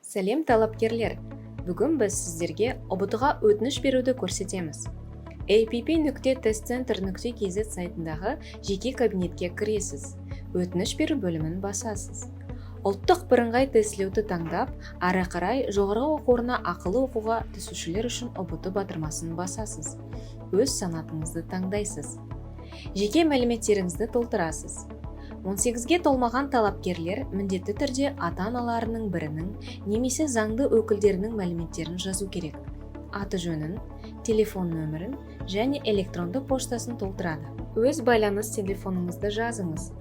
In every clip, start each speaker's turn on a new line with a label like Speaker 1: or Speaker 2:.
Speaker 1: Сәлем, талапкерлер! Бүгін біз сіздерге ҰБТ-ға өтініш беруді көрсетеміз. app.testcenter.kz сайтындағы жеке кабинетке кіресіз, «Өтініш беру» бөлімін басасыз. Ұлттық бірыңғай тестілеуді таңдап, ары қарай «Жоғарғы оқу орнына ақылы оқуға түсушілер үшін ҰБТ» батырмасын басасыз. Өз санатыңызды таңдайсыз. Жеке мәліметтеріңізді толтырасыз. 18-ге толмаған талапкерлер міндетті түрде ата-аналарының бірінің немесе заңды өкілдерінің мәліметтерін жазу керек. Аты жөнін, телефон нөмірін және электронды поштасын толтырады. Өз байланыс телефоныңызды жазыңыз.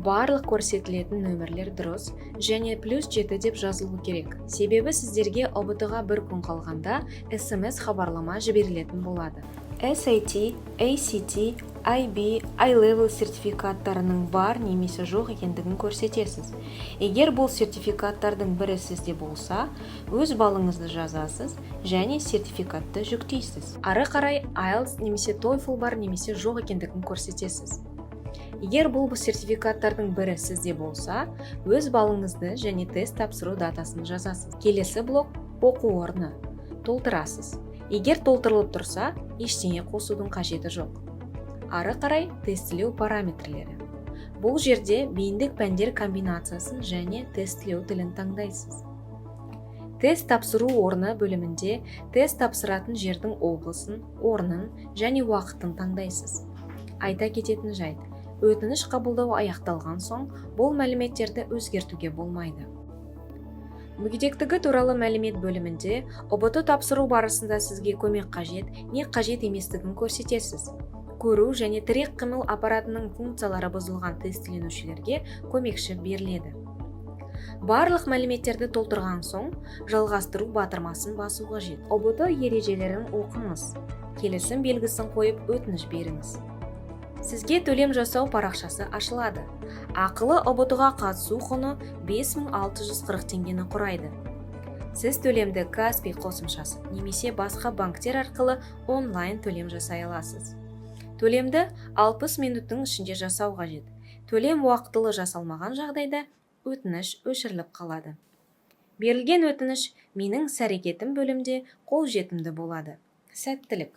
Speaker 1: Барлық көрсетілетін нөмірлер дұрыс және +7 деп жазылу керек, себебі сіздерге ҰБТ-ға бір күн қалғанда СМС хабарлама жіберілетін болады. SAT, ACT, IB, A-Level сертификаттарының бар немесе жоқ екендігін көрсетесіз. Егер бұл сертификаттардың бірі сізде болса, өз балыңызды жазасыз және сертификатты жүктейсіз. Ары қарай IELTS немесе TOEFL бар немесе жоқ екендігін көрсетесіз. Егер бұл сертификаттардың бірі сізде болса, өз балыңызды және тест тапсыру датасын жазасыз. Келесі блок: оқу орны толтырасыз. Егер толтырылып тұрса, ештеңе қосудың қажеті жоқ. Ары қарай тестілеу параметрлері. Бұл жерде бейіндік пәндер комбинациясын және тестілеу тілін таңдайсыз. Тест тапсыру орны бөлімінде тест тапсыратын жердің облысын, орнын және уақытын таңдайсыз. Айта кететін жайт: өтініш қабылдау аяқталған соң, бұл мәліметтерді өзгертуге болмайды. Мүгедектігі туралы мәлімет бөлімінде ҰБТ тапсыру барысында сізге көмек қажет не қажет еместігін көрсетесіз. Көру және тірек қимыл аппаратының функциялары бұзылған тестіленушілерге көмекші беріледі. Барлық мәліметтерді толтырған соң, «Жалғастыру» батырмасын басу қажет. ҰБТ ережелерін оқыңыз, келісім белгісін қойып, өтініш беріңіз. Сізге төлем жасау парақшасы ашылады. Ақылы ҰБТ-ға қатысу құны 5640 теңгені құрайды. Сіз төлемді Каспи қосымшасы немесе басқа банктер арқылы онлайн төлем жасай аласыз. Төлемді 60 минуттың ішінде жасау қажет. Төлем уақытылы жасалмаған жағдайда өтініш өшіріліп қалады. Берілген өтініш «Менің іс-әрекетім» бөлімде қолжетімді болады. Сәттілік!